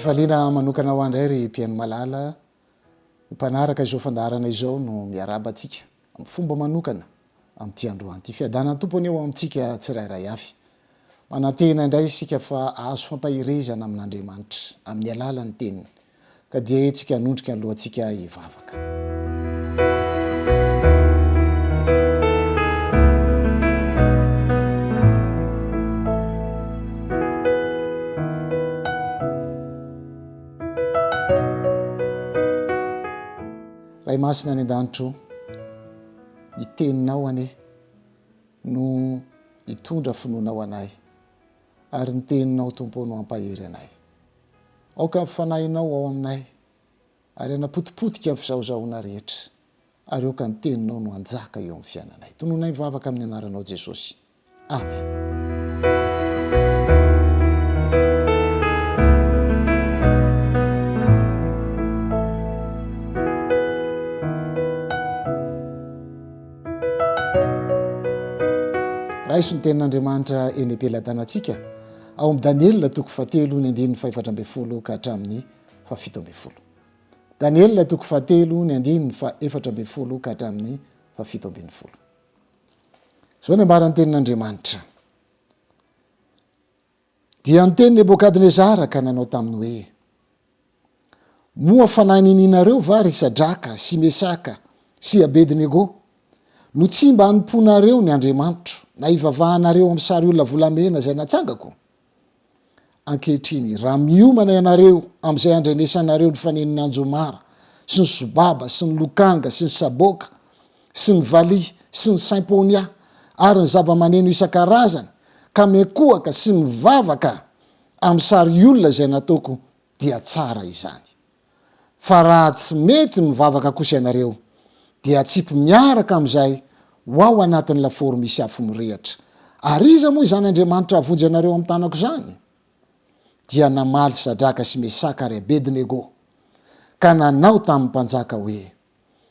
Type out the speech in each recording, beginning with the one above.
Fifaliana manokana ho ahy indray ry mpihaino malala, ny mpanaraka izao fandaharana izao no miarahaba antsika amin'ny fomba manokana amin'ity androany ity. Fiadanan'ny Tompo anie ho amintsika tsirairay avy. Manantena indray isika fa hahazo fampaherezana amin'Andriamanitra amin'ny alalan'ny Teniny. Ka dia hetsika hanondrika ny lohantsika hivavaka. Ray Masina any an-danitra o, ny Teninao anie no hitondra finoana ho anay, ary ny Teninao Tompo o no hampahery anay. Aoka ny Fanahinao ao aminay, ary hanapotipotika ny fizahozahoana rehetra, ary aoka ny Teninao no hanjaka eo amin'ny fiainanay. Tononay mivavaka amin'ny Anaranao Jesosy. Amen. Raiso ny tenin'Andriamanitra eny am-pelatanantsika ao amin'ny Daniela toko fahatelo ny andininy fahefatra ambin'ny folo ka hatramin'ny fahafito ambin'ny folo. Daniela toko fahatelo ny andininy fahefatra ambin'ny folo ka hatramin'ny fahafito ambin'ny folo. Izao ny ambaran'ny tenin'Andriamanitra. Dia niteny Nebokadnezara ka nanao taminy hoe, Moa fanahy ninianareo va, ry Sadraka sy Mesaka sy Abednego, no tsy mba hanompoanareo ny Andriamanitro, na hivavahanareo amin'ny sary olona volamena izay natsangako? Ankehitriny, raha miomana ianareo amin'izay handrenesanareo ny fanenon'ny anjomara, sy ny sobaba, sy ny lokanga, sy ny saboka, sy ny valiha, sy ny saimponia, ary ny zava-maneno isan-karazany, ka miankohaka sy mivavaka amin'ny sary olona izay nataoko, dia tsara izany. Fa raha tsy mety mivavaka kosa ianareo, dia atsipy miaraka amin'izay ho ao anatin'ny lafaoro misy afo mirehitra. Ary iza moa izany Andriamanitra hahavonjy anareo amin'ny tanako izany? Dia namaly Sadraka sy Mesaka ary Abednego, ka nanao tamin'ny mpanjaka hoe,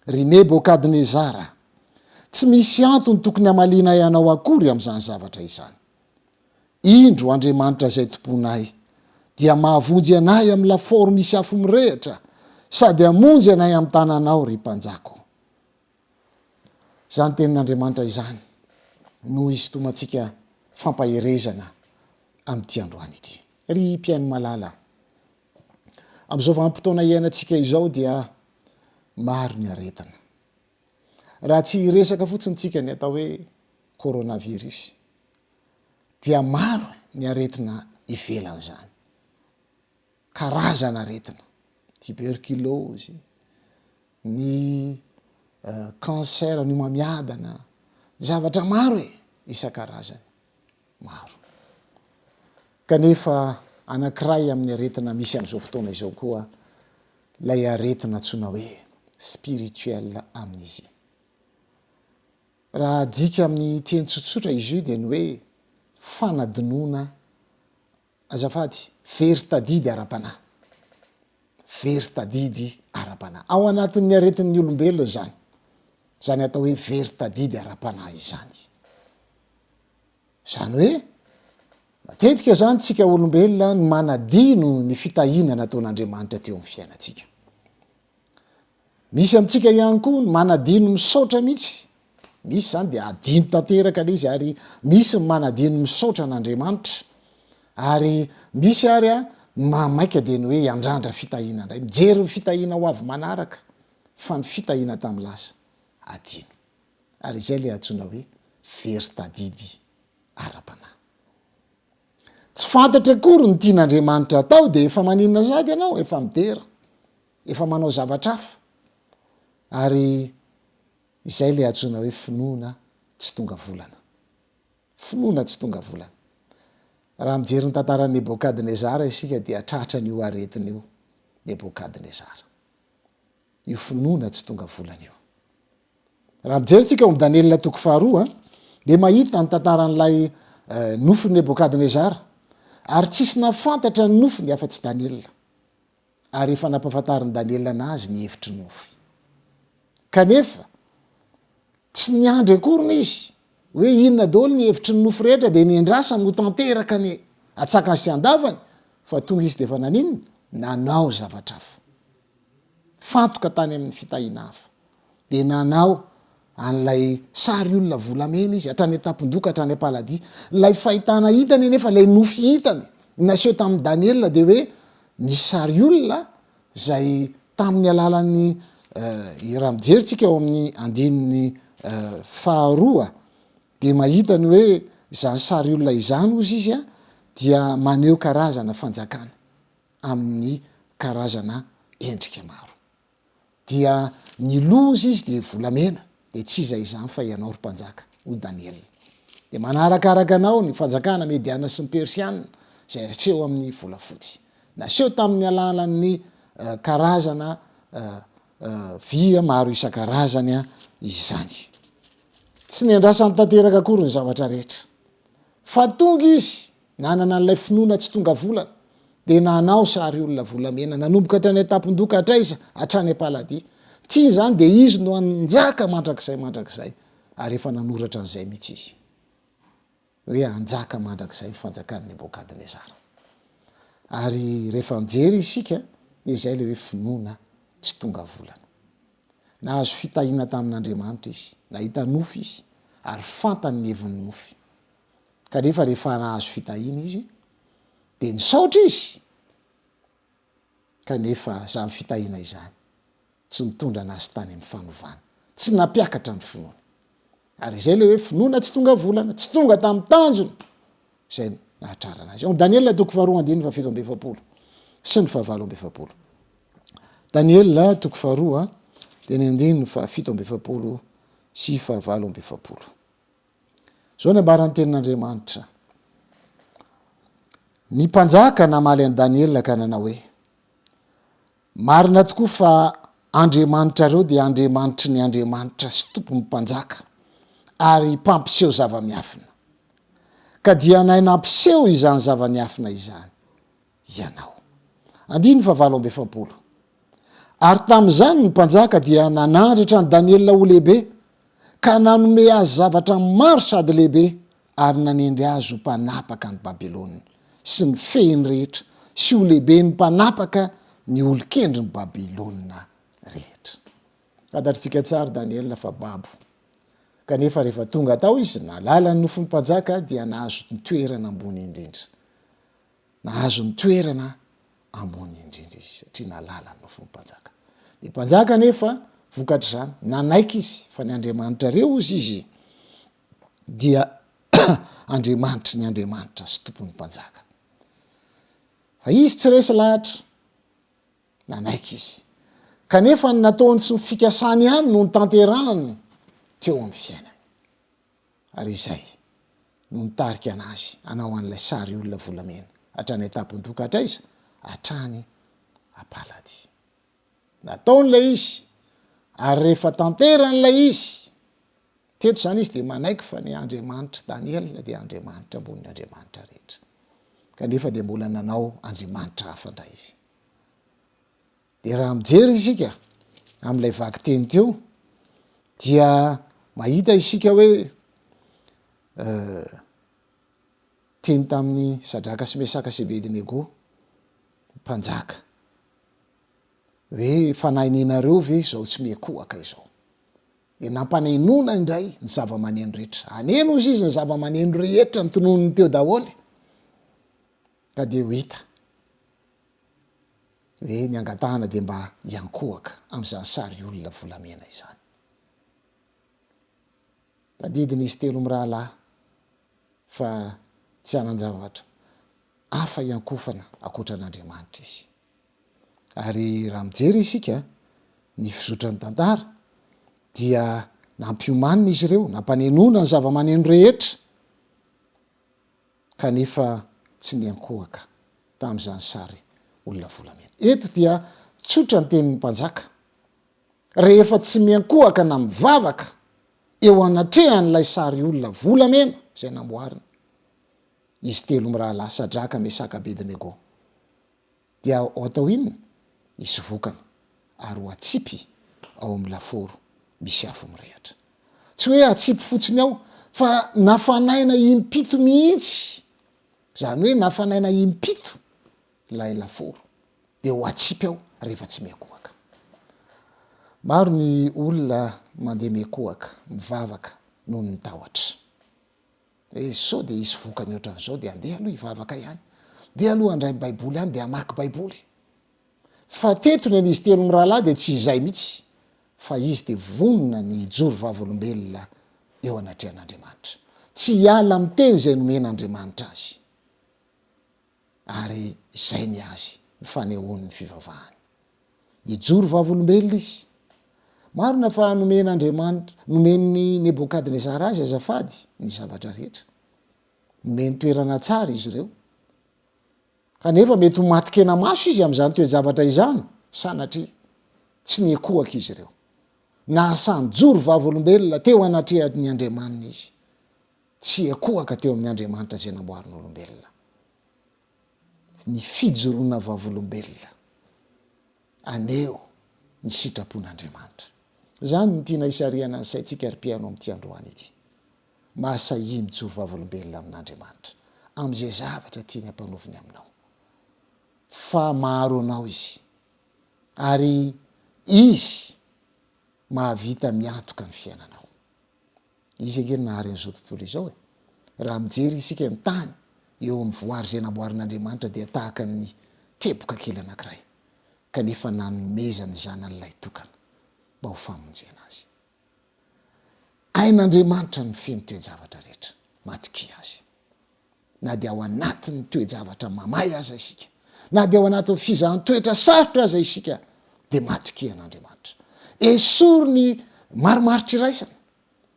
Ry Nebokadnezara, tsy misy antony tokony hamalianay anao akory amin'izany zavatra izany. Indro, Andriamanitra izay tompoinay dia mahavonjy anay amin'ny lafaoro misy afo mirehitra, sady hamonjy anay amin'ny tananao, ry mpanjaka ô. Izany tenin'Andriamanitra izany no hisintomantsika fampaherezana amin'ity androany ity. Ry mpihaino malala, amin'izao vanim-potoana iainantsika izao dia maro ny aretina. Raha tsy hiresaka fotsiny tsika ny atao hoe coronavirus dia maro ny aretina ivelan'izany. Karazana aretina, tuberculose, ny cancer, ny homamiadana, zavatra maro e, isan-karazany, maro. Kanefa anankiray amin'ny aretina misy amin'izao fotoana izao koa ilay aretina antsoina hoe spirituel amnésie. Raha adika amin'ny teny tsotsotra izy io dia ny hoe fanadinoana, azafady, very tadidy ara-panahy. Very tadidy ara-panahy. Ao anatin'ny aretin'ny olombelona izany, izany atao hoe very tadidy ara-panahy izany. Izany hoe, matetika izany tsika olombelona no manadino ny fitahiana nataon'Andriamanitra teo amin'ny fiainantsika. Misy amintsika ihany koa ny manadino misaotra mihitsy. Misy izany dia adino tanteraka ilay izy ary misy ny manadino misaotra an'Andriamanitra. Ary misy ary ny mahamaika dia ny hoe hiandrandra fitahiana indray. Mijery ny fitahiana ho avy manaraka fa ny fitahiana tamin'ny lasa adino. Ary izay ilay antsoina hoe very tadidy ara-panahy. Tsy fantatra akory ny tian'Andriamanitra atao dia efa maninona sahady ianao? Efa midera. Efa manao zavatra hafa. Ary izay ilay antsoina hoe finoana tsy tonga volana. Finoana tsy tonga volana. Raha mijery ny tantaran'i Nebokadnezara isika dia tratran'io aretina io Nebokadnezara. Io finoana tsy tonga volana io. Raha mijery tsika ao amin'ny Daniela toko faharoa dia mahita ny tantaran'ilay nofin'i Nebokadnezara. Ary tsisy nahafantatra ny nofiny afa-tsy Daniela. Ary efa nampahafantarin'i Daniela anazy ny hevitry ny nofy. Kanefa, tsy niandry akoriny izy hoe inona daholo ny hevitry ny nofy rehetra dia nendrasany ho tanteraka ny atsakany sy andavany fa tonga izy dia efa naninona? Nanao zavatra hafa. Fantoka tany amin'ny fitahiana hafa. Dia nanao an'ilay sary olona volamena izy, hatrany an-tampon-doha ka hatrany am-paladia. Ilay fahitana hitany anefa, ilay nofy hitany, naseho tamin'i Daniela dia hoe nisy sary olona izay tamin'ny alalan'ny, raha mijery tsika ao amin'ny andininy faharoa dia mahita ny hoe izany sary olona izany hozy izy dia maneho karazana fanjakana amin'ny karazana endrika maro. Dia ny loza izy dia volamena, dia tsy iza izany fa ianao ry mpanjaka, hoy Daniela. Dia manarakaraka anao ny fanjakana mediana sy ny persiana izay aseho amin'ny volafotsy. Naseho tamin'ny alalan'ny karazana vy maro isan-karazany izany. Tsy niandrasany tanteraka akory ny zavatra rehetra. Fa tonga izy, nanana an'ilay finoana tsy tonga volana, dia nanao sary olona volamena, nanomboka hatrany an-tampon-doha ka hatraiza? Hatrany am-paladia. Tiany izany, dia izy no hanjaka mandrakizay mandrakizay, ary efa nanoratra an'izay mihitsy izy, hoe hanjaka mandrakizay ny fanjakan'i Nebokadnezara. Ary rehefa mijery isika, dia izay ilay hoe finoana tsy tonga volana. Nahazo fitahiana tamin'Andriamanitra izy, nahita nofy izy, ary fantany ny heviny nofy. Kanefa rehefa nahazo fitahiana izy, dia nisaotra izy, kanefa izany fitahiana izany tsy nitondra anazy tany amin'ny fanovana, tsy nampiakatra ny finoany. Ary izay ilay hoe finoana tsy tonga volana, tsy tonga tamin'ny tanjona izay nahatrarana azy. Ao amin'ny Daniela toko faharoa andininy faha-47 sy ny faha-48. Daniela toko faharoa dia ny andininy faha-47 sy faha-48. Izao ny ambaran'ny tenin'Andriamanitra, Ny mpanjaka namaly an'i Daniela ka nanao hoe, Marina tokoa fa Andriamanitrareo dia Andriamanitry ny andriamanitra sy Tompon'ny mpanjaka ary mpampiseho zava-miafina. Ka dia nahay nampiseho izany zava-niafina izany ianao. Andininy fahavalo amby efapolo. Ary tamin'izany ny mpanjaka dia nanandratra an'i Daniela ho lehibe, ka nanome azy zavatra maro sady lehibe, ary nanendry azy ho mpanapaka an'i Babylona sy ny fehiny rehetra, sy ho lehiben'ny mpanapaka ny olon-kendrin'i Babylona rehetra. Fantatritsika tsara Daniela fa babo. Kanefa rehefa tonga tao izy, nahalala ny nofin'ny mpanjaka, dia nahazo ny toerana ambony indrindra. Nahazo ny toerana ambony indrindra izy, satria nahalala ny nofin'ny mpanjaka. Ny mpanjaka anefa, vokatr'izany, nanaiky izy fa ny Andriamanitrareo, hozy izy, dia Andriamanitry ny andriamanitra sy Tompon'ny mpanjaka. Fa izy tsy resy lahatra, nanaiky izy. Kanefa ny nataony sy ny fikasany ihany no notanterahany teo amin'ny fiainany. Ary izay no nitarika anazy hanao an'ilay sary olona volamena hatrany an-tampon-doha ka hatraiza? Hatrany am-paladia. Nataony ilay izy, ary rehefa tanterany ilay izy, teto izany izy dia manaiky fa ny Andriamanitr'i Daniela dia Andriamanitra ambonin'ny andriamanitra rehetra. Kanefa dia mbola nanao andriamanitra hafa indray izy. Dia raha mijery isika amin'ilay vakiteny teo, dia mahita isika hoe teny tamin'i Sadraka sy Mesaka sy Abednego, mpanjaka. Hoe fanahinenareo ve izao tsy miankohaka izao? Dia nampanenoina indray ny zava-maneno rehetra. Haneno hozy izy ny zava-maneno rehetra notononiny teo daholo. Ka dia ho hita hoe ny angatahana dia mba hiankohaka amin'izany sary olona volamena izany. Tadidin'izy telo mirahalahy fa tsy hanan-javatra hafa hiankofana ankoatra an'Andriamanitra izy. Ary raha mijery isika ny fizotran'ny tantara dia nampiomanina izy ireo, nampanenoina ny zava-maneno rehetra kanefa tsy niankohoka tamin'izany sary olona volamena. Eto dia tsotra ny tenin'ny mpanjaka, rehefa tsy miankohoka na mivavaka eo anatrehan'ilay sary olona volamena izay namboariny izy telo mirahalahy Sadraka, Mesaka, Abednego. Dia ho atao inona? Hisy vokany ary ho atsipy ao amin'ny lafaoro misy afo mirehatra. Tsy hoe atsipy fotsiny ao fa nafanaina impito mihitsy, izany hoe nafanaina impito ilay lafaoro. Dia ho atsipy ao rehefa tsy miankohoka. Maro ny olona mandeha miankohoka, mivavaka noho ny tahotra. Hoe sao dia hisy vokany ohatran'izao dia andeha aloha hivavaka ihany. Ndeha aloha handray baiboly ihany dia hamaky baiboly. Fa teto ny an'izy telo mirahalahy dia tsy izay mihitsy fa izy dia vonona ny hijoro vavolombelona eo anatrehan'Andriamanitra. Tsy hiala amin'ny teny izay nomen'Andriamanitra azy. Ary izay ny azy ny fanehoany ny fivavahany. Nijoro vavolombelona izy. Marina fa nomen'Andriamanitra, nomen'i Nebokadnezara azy azafady ny zavatra rehetra. Nomeny toerana tsara izy ireo. Kanefa mety ho matin-kena-maso izy amin'izany toe-javatra izany, sanatria. Tsy niekohaka izy ireo. Nahasahy nijoro vavolombelona teo anatrehan'ny Andriamaniny izy. Tsy hiekohaka teo amin'ny Andriamanitra izay namboarin'olombelona. Ny fijoroana vavolombelona haneho ny sitrapon'Andriamanitra. Izany no tiana hisarihana ny saintsika ry mpihaino amin'ity androany ity. Mahasahia mijoro vavolombelona amin'Andriamanitra amin'izay zavatra tiany hampanaoviny aminao. Fa maharo anao Izy. Ary Izy mahavita miantoka ny fiainanao. Izy ange no nahary an'izao tontolo izao e! Raha mijery isika ny tany eo amin'ny voary izay namboarin'Andriamanitra dia tahaka ny teboka kely anankiray, kanefa nanomezany ny Zanany lahitokana mba ho famonjena azy. Hain'Andriamanitra ny mifehy ny toe-javatra rehetra. Matokia Azy. Na dia ao anatin'ny toe-javatra mamay aza isika, na dia ao anatin'ny fizahan-toetra sarotra aza isika, dia matokia an'Andriamanitra. Esory ny marimaritra iraisana,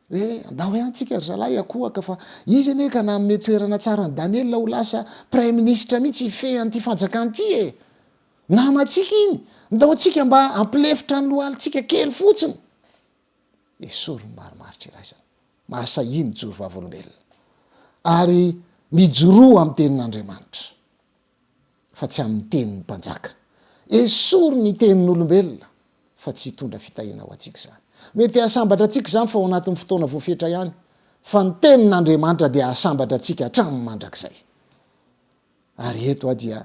hoe andao ihany tsika ry zalahy hiakohaka fa izy anie ka nanome toerana tsara an'i Daniela ho lasa praiminisitra mihitsy hifehy an'ity fanjakana ity e! Namantsika iny, ndao tsika mba hampilefitra ny lohalintsika kely fotsiny. Esory ny marimaritra iraisana. Mahasahia mijoro vavolombelona. Ary mijoroa amin'ny tenin'Andriamanitra, fa tsy amin'ny tenin'ny mpanjaka. Esory ny tenin'olombelona, fa tsy hitondra fitahiana ho antsika izany. Mety hahasambatra antsika izany fa ao anatin'ny fotoana voafetra ihany, fa ny tenin'Andriamanitra dia hahasambatra antsika hatramin'ny mandrakizay. Ary eto aho dia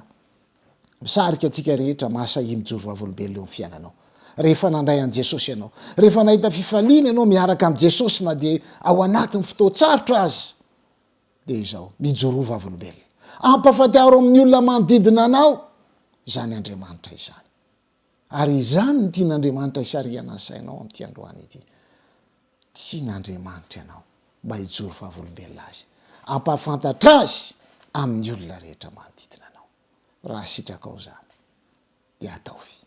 misarika antsika rehetra mahasahia mijoro vavolombelona eo amin'ny fiainanao. Rehefa nandray an'i Jesosy ianao, rehefa nahita fifaliana ianao miaraka amin'i Jesosy na dia ao anatin'ny fotoan-tsarotra aza, dia izao, mijoroa vavolombelona. Ampahafantaro amin'ny olona manodidina anao izany Andriamanitra izany. Ary izany no tian'Andriamanitra hisarihana ny sainao amin'ity androany ity. Tian'Andriamanitra ianao mba hijoro vavolombelona Azy, hampahafantatra Azy amin'ny olona rehetra manodidina anao. Raha sitrakao izany, dia ataovy.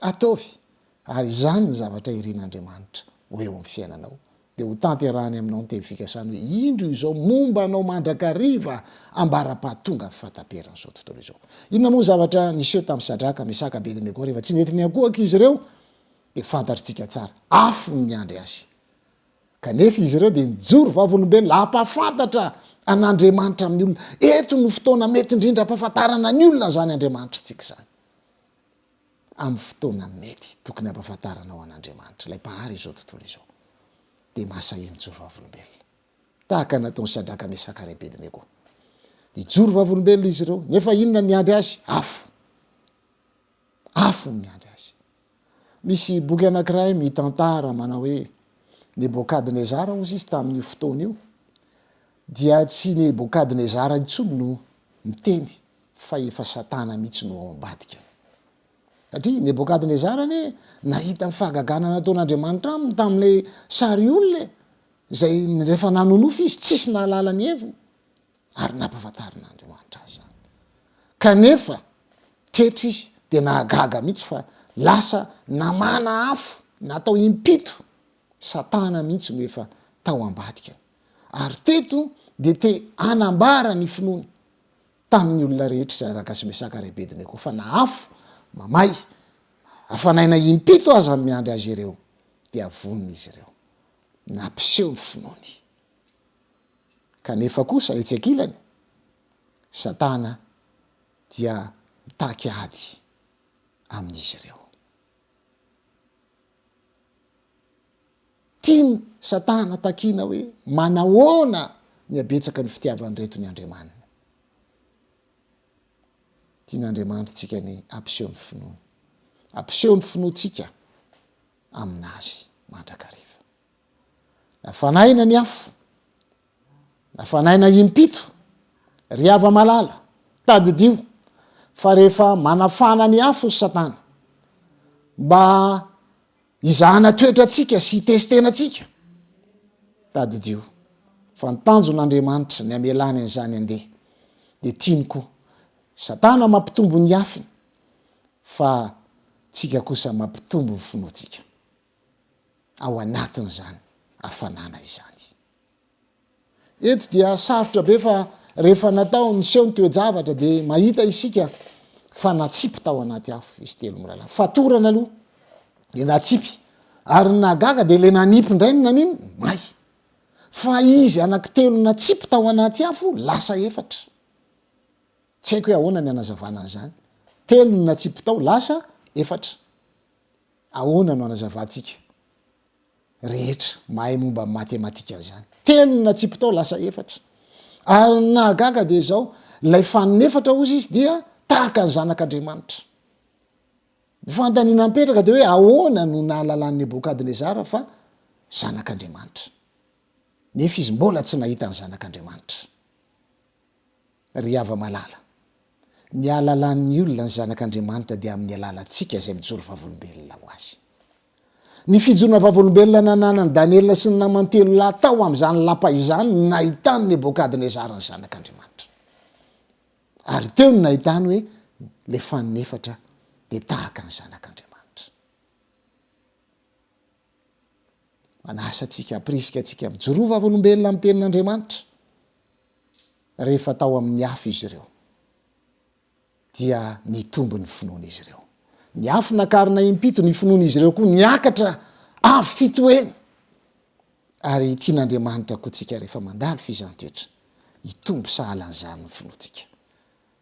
Ataovy! Ary izany ny zavatra irin'Andriamanitra ho eo amin'ny fiainanao. Dia ho tanterahany aminao ny teny fikasany hoe, Indro izao momba anao mandrakariva ambara-pahatonga ny fahataperan'izao tontolo izao. Inona moa ny zavatra niseho tamin'i Sadraka, Mesaka, Abednego rehefa tsy nety niankohoka izy ireo? Dia fantatritsika tsara, afo no niandry azy. Kanefa izy ireo dia nijoro vavolombelona hampahafantatra an'Andriamanitra amin'ny olona. Eto no fotoana mety indrindra hampahafantarana ny olona izany Andriamanitritsika izany. Amin'ny fotoana mety tokony hampahafantaranao an'Andriamanitra, ilay Mpahary izao tontolo izao, dia mahasahy mijoro vavolombelona. Tahaka ny nataon'i Sadraka, Mesaka ary Abednego. Nijoro vavolombelona izy ireo, nefa inona no niandry azy? Afo. Afo no niandry azy. Misy boky anankiray mitantara manao hoe Nebokadnezara hozy izy tamin'io fotoana io dia tsy Nebokadnezara intsony no miteny fa efa Satana mihitsy no ao ambadikany. Satria Nebokadnezara anie nahita ny fahagagana nataon'Andriamanitra aminy tamin'ilay sary olona e, izay rehefa nanonofy izy tsisy nahalala ny heviny. ary nampahafantarin'Andriamanitra azy izany. Kanefa teto izy dia nahagaga mihitsy fa lasa namana afo natao impito, Satana mihitsy no efa tao ambadikany. Ary teto dia te hanambara ny finoany tamin'ny olona rehetra izay araka sy Mesaka ary Abednego fa na afo mamay hafanaina impito aza ny miandry azy ireo dia vonona izy ireo. Nampiseho ny finoany. Kanefa kosa, etsy ankilany, Satana dia mitaky ady amin'izy ireo. Tian'i Satana takiana hoe manahoana ny habetsaky ny fitiavan'ireto ny andriamaniny. Tian'Andriamanitra tsika ny hampiseho ny finoany. Hampiseho ny finoantsika aminazy mandrakariva. Nafanaina ny afo, nafanaina impito, ry hava-malala, tadidio fa rehefa manafana ny afo ry Satana mba hizahana toetra antsika sy hitestena antsika, tadidio fa ny tanjon'Andriamanitra ny hamelany an'izany handeha dia tiany koa Satana mampitombo ny afony fa tsika kosa mampitombo ny finoantsika ao anatin'izany hafanana izany. Eto dia sarotra be fa rehefa natao niseho ny toe-javatra dia mahita isika fa natsipy tao anaty afo izy telo mirahalahy. Fatorana aloha dia natsipy ary ny nahagaga dia ilay nanipy indray no nanino? May. Fa izy anankitelo natsipy tao anaty afo lasa efatra. Tsy haiko hoe ahoana ny hanazavana an'izany. Telo no natsipy tao, lasa efatra. Ahoana no hanazavantsika rehetra mahay momba ny matematika an'izany? Telo no natsipy tao, lasa efatra. Ary ny nahagaga dia izao, ilay faninefatra hozy izy dia tahaka ny zanak'Andriamanitra. Ny fanontaniana mipetraka dia hoe ahoana no nahalalan'i Nebokadnezara fa zanak'Andriamanitra? Nefa izy mbola tsy nahita ny zanak'Andriamanitra. Ry hava-malala, ny hahalalan'ny olona ny Zanak'Andriamanitra dia amin'ny alalantsika izay mijoro vavolombelona ho Azy. Ny fijoroana vavolombelona nananan'i Daniela sy ny namany telo lahy tao amin'izany lapa izany no nahitan'i Nebokadnezara ny Zanak'Andriamanitra. Ary teo no nahitany hoe ilay faninefatra dia tahaka ny Zanak'Andriamanitra. Manasa antsika, hampirisika antsika, mijoroa vavolombelona amin'ny Tenin'Andriamanitra. Rehefa tao amin'ny afo izy ireo, dia nitombo ny finoan'izy ireo. Ny afo nakarina impito, ny finoan'izy ireo koa niakatra avo fitohena. Ary tian'Andriamanitra koa tsika rehefa mandalo fizahan-toetra, hitombo sahala an'izany ny finoantsika.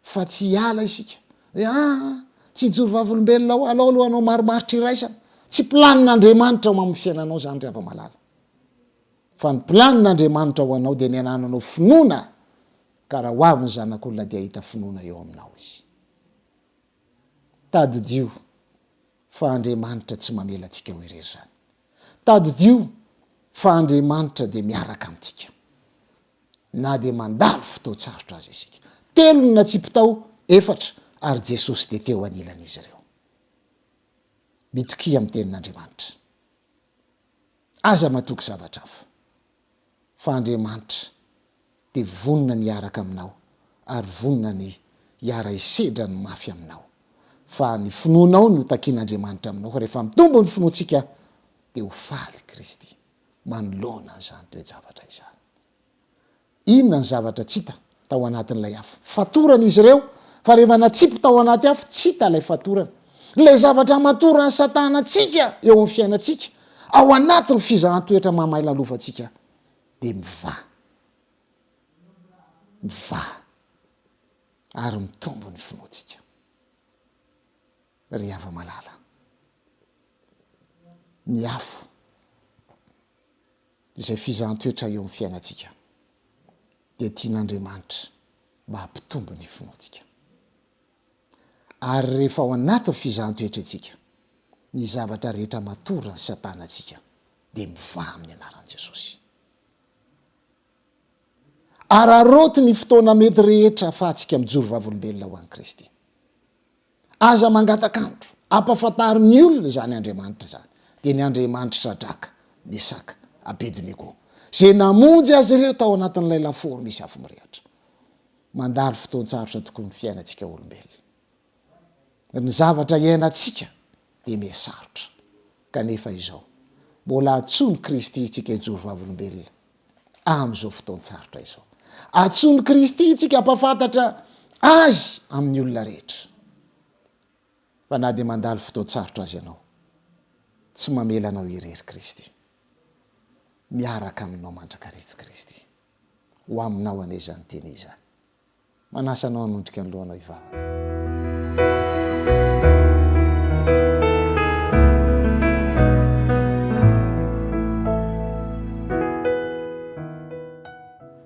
Fa tsy hiala isika hoe aa, tsy hijoro vavolombelona ao, alao aloha hanao marimaritra iraisana. Tsy planin'Andriamanitra ao amin'ny fiainanao izany ry hava-malala. Fa ny planin'Andriamanitra ho anao dia ny hanananao finoana, ka raha ho avy ny Zanak'olona dia hahita finoana eo aminao Izy. Tadidio fa Andriamanitra tsy mamela antsika ho irery izany. Tadidio fa Andriamanitra dia miaraka amintsika na dia mandalo fotoan-tsarotra aza isika. Telo ny natsipy tao, efatra, ary Jesosy dia teo anilan'izy ireo. Mitokia amin'ny tenin'Andriamanitra. Aza matoky zavatra hafa, fa Andriamanitra dia vonona ny hiaraka aminao ary vonona ny hiara-hisedra ny mafy aminao. Fa ny finoanao no takian'Andriamanitra aminao, ka rehefa mitombo ny finoantsika dia ho faly Kristy manoloana an'izany toe-javatra izany. Inona ny zavatra tsy hita tao anatin'ilay afo? Fatorana izy ireo, fa rehefa natsipy tao anaty afo, tsy hita ilay fatorana. Ilay zavatra amatoran'i Satana antsika eo amin'ny fiainantsika, ao anatin'ny fizahan-toetra mahamay lalovantsika, dia mivaha. Mivaha. Ary mitombo ny finoantsika. Ry hava-malala, ny afo. Izay fizahan-toetra eo amin'ny fiainantsika dia tian'Andriamanitra mba hampitombo ny finoantsika. Ary rehefa ao anatin'ny fizahan-toetra isika, ny zavatra rehetra matoran'i Satana antsika dia mivaha amin'ny anaran'i Jesosy. Araraoty ny fotoana mety rehetra ahafahantsika mijoro vavolombelona ho an'i Kristy. Aza mangatak'andro. Ampahafantaro ny olona izany Andriamanitra izany, dia ny Andriamanitr'i Sadraka, Mesaka, Abednego, izay namonjy azy ireo tao anatin'ilay lafaoro misy afo mirehitra. Mandalo fotoan-tsarotra tokoa ny fiainantsika olombelona. Ny zavatra iainantsika dia miha-sarotra. Kanefa izao, mbola antsoin'i Kristy isika hijoro vavolombelona amin'izao fotoan-tsarotra izao. Antsoin'i Kristy isika hampahafantatra Azy amin'ny olona rehetra. Fa na dia mandalo fotoan-tsarotra aza ianao, tsy mamela anao irery Kristy. Miaraka aminao mandrakariva Kristy. Ho aminao anie izany teny izany. Manasa anao hanondrika ny lohanao hivavaka.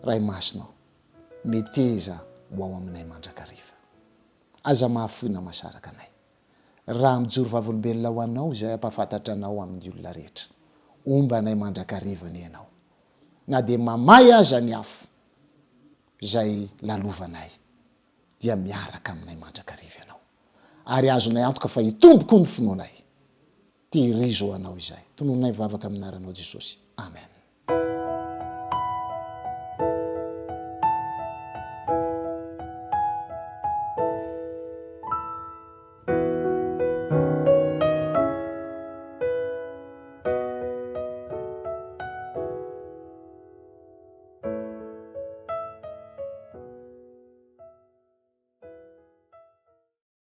Ray Masina ô, meteza ho ao aminay mandrakariva. Aza mahafoy na mahasaraka anay. Raha mijoro vavolombelona ho Anao izay hampahafantatra Anao amin'ny olona rehetra. Homba anay mandrakariva anie Ianao. Na dia mamay aza ny afo izay lalovanay, dia miaraka aminay mandrakariva Ianao. Ary azonay antoka fa hitombo koa ny finoanay. Tehirizo ho Anao izay. Tonononay vavaka amin'ny anaranao Jesosy. Amen.